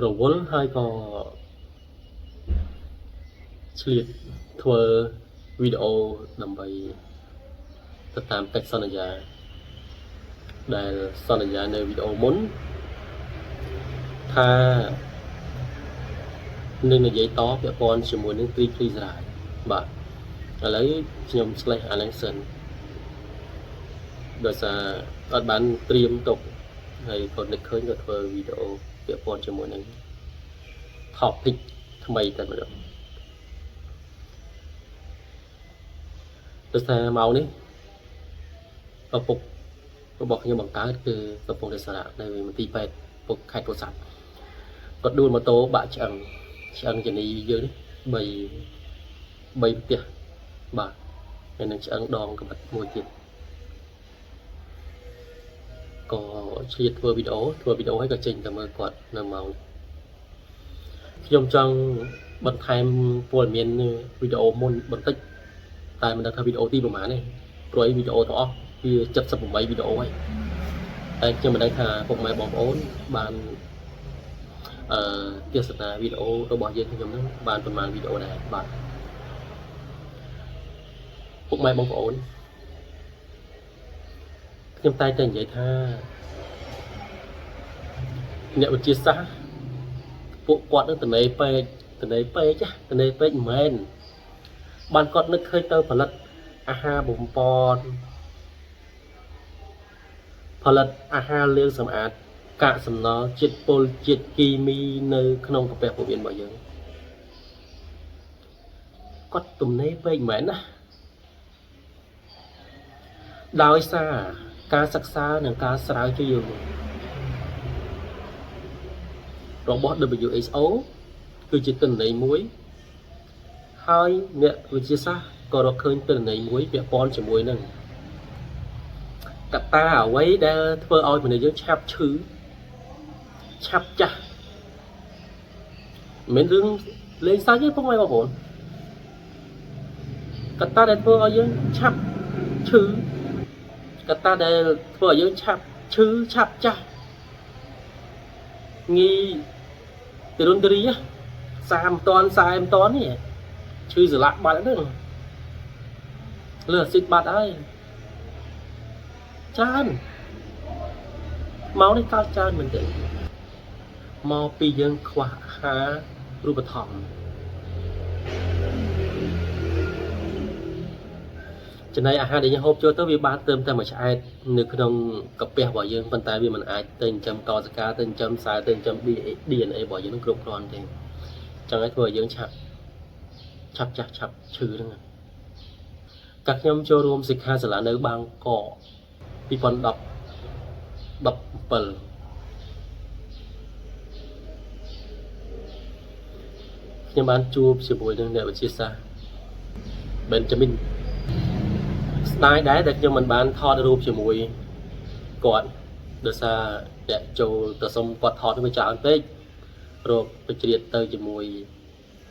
រវល់ហើយក៏ឆ្លៀតធ្វើវីដេអូដើម្បីទៅតាមកិច្ចសន្យាដែលសន្យានៅវីដេអូមុនថានឹងនិយាយតពាក់ព័ន្ធជាមួយនឹង triglyceride បាទឥឡូវខ្ញុំ slash អាហ្នឹងសិនដោយសារអត់បានត្រៀមទុកហើយក៏នឹកឃើញក៏ធ្វើវីដេអូពាក់ព័ន្ធជាមួយនឹង topic ថ្មីតែម្ដងដោយសារម៉ោងនេះឪពុករបស់ខ្ញុំបង្កើតគឺកំពុងតែសម្រាកនៅមន្ទីរពេទ្យពុកខេត្តពោធិ៍សាត់គាត់ដួលម៉ូតូបាក់ឆ្អឹងឆ្អឹងជនីយើងនេះ3 3ផ្ទះបាទហើយនឹងឆ្អឹងដងកបិតមួយទៀតក៏ឆ្លៀតធ្វើវីដេអូធ្វើវីដេអូហើយក៏ចេញទៅមើលគាត់នៅម៉ោងខ្ញុំចង់បន្ថែមព័ត៌មានវីដេអូមុនបន្តិចតែមិនដឹងថាវីដេអូទីប្រហែលទេព្រោះអីវីដេអូទាំងអស់វា78វីដេអូហើយតែខ្ញុំមិនដឹងថាពុកម៉ែបងប្អូនបានអឺទស្សនាវីដេអូរបស់យើងខ្ញុំហ្នឹងបានប្រហែលវីដេអូដែរបាទពុកម៉ែបងប្អូនខ្ញុំតែងតែនិយាយថាអ្នកវិទ្យាសាស្ត្រពួកគាត់នឹងតនេពេកតនេពេកតនេពេកមិនមែនបានគាត់នឹកឃើញទៅផលិតអាហារបំពន់ផលិតអាហារលាងសម្អាតកាកសំណល់ជាតិពុលជាតិគីមីនៅក្នុងកាពះពោះវៀនរបស់យើងគាត់ទំនេរពេកមិនមែនណាដោយសារការសិក្សានិងការស្រាវជ្រាវរបស់ WHO គឺជាទិន្នន័យមួយហើយអ្នកវិទ្យាសាស្ត្រក៏រកឃើញទិន្នន័យមួយពាក់ព័ន្ធជាមួយនឹងកត្តាអ្វីដែលធ្វើឲ្យមនុស្សយើងឆាប់ឈឺឆាប់ចាស់មិនមែនរឿងលេងសើចទេពុកម៉ែបងប្អូនកត្តាដែលធ្វើឲ្យយើងឆាប់ឈឺកត្តាដែលធ្វើឲ្យយើងឆាប់ឈឺឆាប់ចាស់ងាយទរុនទរី30តន40តននេះឈឺសន្លាក់បាត់ហ្នឹងលើអាស៊ីតបាត់ហើយច្រើនមកនេះកើតច្រើនមែនទេមកពីយើងខ្វះអាហាររូបធម៌ចំណីអាហារដែលយើងហូបចូលទៅវាបានត្រឹមតែមួយឆ្អែតនៅក្នុងកាពះរបស់យើងប៉ុន្តែវាមិនអាចទៅចិញ្ចឹមកោសិកាទៅចិញ្ចឹមសែទៅចិញ្ចឹម DNA របស់យើងនឹងគ្រប់គ្រាន់ទេចឹងហើយធ្វើឲ្យយើងឆាប់ឆាប់ចាស់ឆាប់ឈឺហ្នឹងកាលខ្ញុំចូលរួមសិក្ខាសាលានៅបាងកក2010 17ខ្ញុំបានជួបជាមួយនឹងអ្នកវិទ្យាសាស្ត្រ Benjamin ស្ដាយដែរដែលខ្ញុំមិនបានថតរូបជាមួយគាត់ដោយសារអ្នកចូលទៅសុំគាត់ថតវាច្រើនពេករកទៅជ្រៀតទៅជាមួយ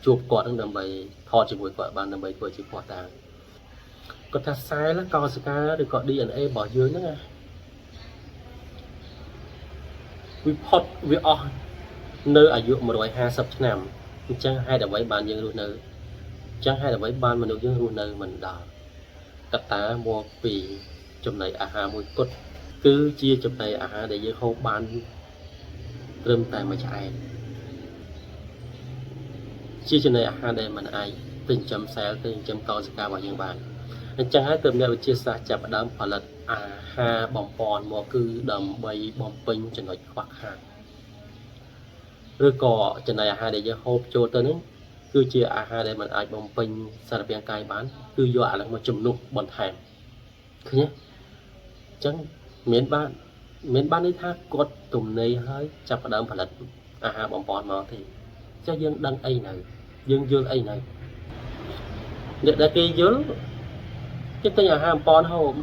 ជួបគាត់នឹងដើម្បីថតជាមួយគាត់បានដើម្បីធ្វើជាភស្តុតាងគាត់ថាសែលកោសិកាឬក៏ DNA របស់យើងហ្នឹងណាវាផុតវាអស់នៅអាយុ150ឆ្នាំអញ្ចឹងហេតុអ្វីបានយើងរស់នៅអញ្ចឹងហេតុអ្វីបានមនុស្សយើងរស់នៅមិនដល់កត្តាមកពីចំណីអាហារមួយគត់គឺជាចំណីអាហារដែលយើងហូបបានត្រឹមតែមួយឆ្អែតជាចំណីអាហារដែលមិនអាចទៅចិញ្ចឹមសែលទៅចិញ្ចឹមកោសិការបស់យើងបានអញ្ចឹងហើយទើបអ្នកវិទ្យាសាស្ត្រចាប់ផ្ដើមផលិតអាហារបំពន់មកគឺដើម្បីបំពេញចំណុចខ្វះខាតឬក៏ចំណីអាហារដែលយើងហូបចូលទៅហ្នឹងគឺជាអាហារដែលមិនអាចបំពេញសារពាង្គកាយបានគឺយកអាហ្នឹងមកជំនួសបន្ថែមឃើញទេអញ្ចឹងមិនបានមិនបានន័យថាគាត់ទំនេរហើយចាប់ផ្ដើមផលិតអាហារបំពន់មកទេចាស់យើងដឹងអីនៅយើងយល់អីនៅអ្នកដែលគេយល់គេទិញអាហារបំពន់ហូប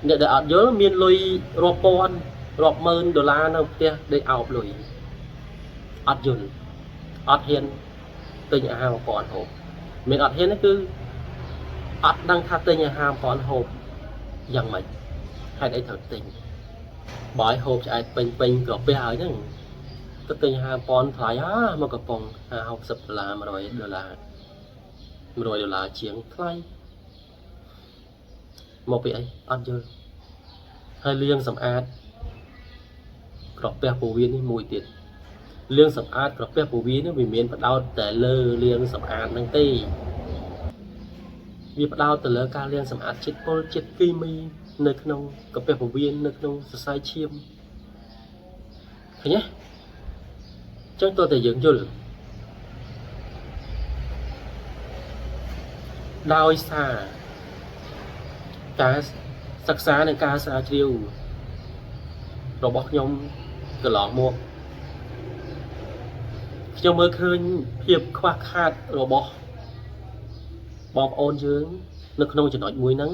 អ្នកដែលអត់យល់មានលុយរាប់ពាន់រាប់ម៉ឺនដុល្លារនៅផ្ទះដេកអោបលុយអត់យល់អត់ហ៊ានទិញអាហារបំពន់ហូបមិនអត់ហ៊ានទេគឺអត់ដឹងថាទិញអាហារបំពន់ហូបយ៉ាងម៉េចហេតុអីត្រូវទិញ បើឲ្យហូបឆ្អែតពេញពេញក្រពះហើយហ្នឹងទៅទិញ5000ថ្លៃហាមកកំប៉ុង50 60ដុល្លារ100ដុល្លារ100ដុល្លារជាងថ្លៃមកពីអីអត់យល់ហើយលាងសម្អាតក្រពះពោះវៀននេះមួយទៀតលាងសម្អាតក្រពះពោះវៀននេះវាមានផ្ដោតតែលើលាងសម្អាតហ្នឹងទេវាផ្ដោតទៅលើការលាងសម្អាតជាតិពុលជាតិគីមីនៅក្នុងក្រពះពោះវៀននៅក្នុងសរសៃឈាមឃើញទេចឹងតើតែយើងយល់ដោយសារការសិក្សានិងការស្រាវជ្រាវរបស់ខ្ញុំកន្លងមកខ្ញុំមើលឃើញភាពខ្វះខាតរបស់បងប្អូនយើងនៅក្នុងចំណុចមួយហ្នឹង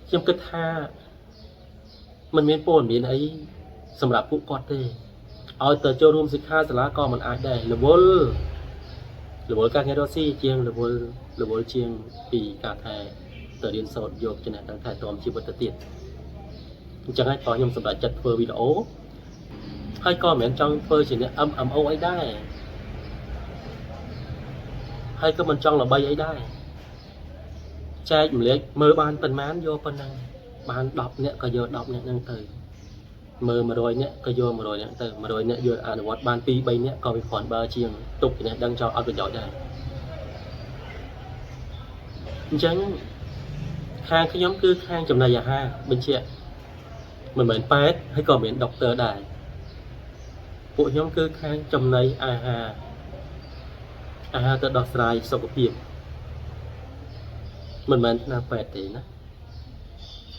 ខ្ញុំគិតថាมันមានព័ត៌មានអីសម្រាប់ពួកគាត់ទេឲ្យទៅចូលរួមសិក្ខាសាលាក៏មិនអាចដែររវល់រវល់ការងាររកស៊ីជាងរវល់រវល់ជាងពីការថែទៅរៀនសូត្រយកចំណេះដឹងថែទាំជីវិតទៅទៀតអញ្ចឹងហើយក៏ខ្ញុំសម្រេចចិត្តធ្វើវីដេអូហើយក៏មិនមែនចង់ធ្វើជាអ្នក MMO អីដែរហើយក៏មិនចង់ល្បីអីដែរចែកម្លែកមើលបានប៉ុន្មានយកប៉ុណ្ណឹងបាន10នាក់ក៏យក10នាក់ហ្នឹងទៅមើល100នាក់ក៏យក100នាក់ទៅ100នាក់យកអនុវត្តបាន2 3នាក់ក៏វាគ្រាន់បើជាងទុកចំណេះដឹងចោលអត់ប្រយោជន៍ដែរអញ្ចឹងខាងខ្ញុំគឺខាងចំណីអាហារបញ្ជាក់មិនមែនពេទ្យហើយក៏មិនមែនដុកទ័រដែរពួកខ្ញុំគឺខាងចំណីអាហារអាហារទៅដោះស្រាយសុខភាពមិនមែនថ្នាំពេទ្យទេណា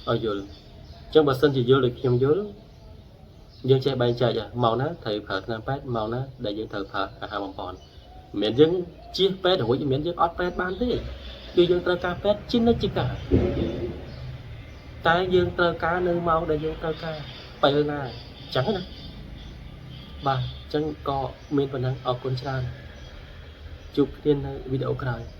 ឲ្យយល់អញ្ចឹងបើសិនជាយល់ដូចខ្ញុំយល់យើងចេះបែងចែកម៉ោងណាត្រូវប្រើថ្នាំពេទ្យម៉ោងណាដែលយើងត្រូវប្រើអាហារបំពន់មិនមែនយើងជៀសពេទ្យរួចមិនមែនយើងអត់ពេទ្យបានទេគឺយើងត្រូវការពេទ្យជានិច្ចកាលតែយើងត្រូវការនៅម៉ោងដែលយើងត្រូវការពេលណាអញ្ចឹងណាបាទអញ្ចឹងក៏មានប៉ុណ្ណឹងអរគុណច្រើនជួបគ្នានៅវីដេអូក្រោយ។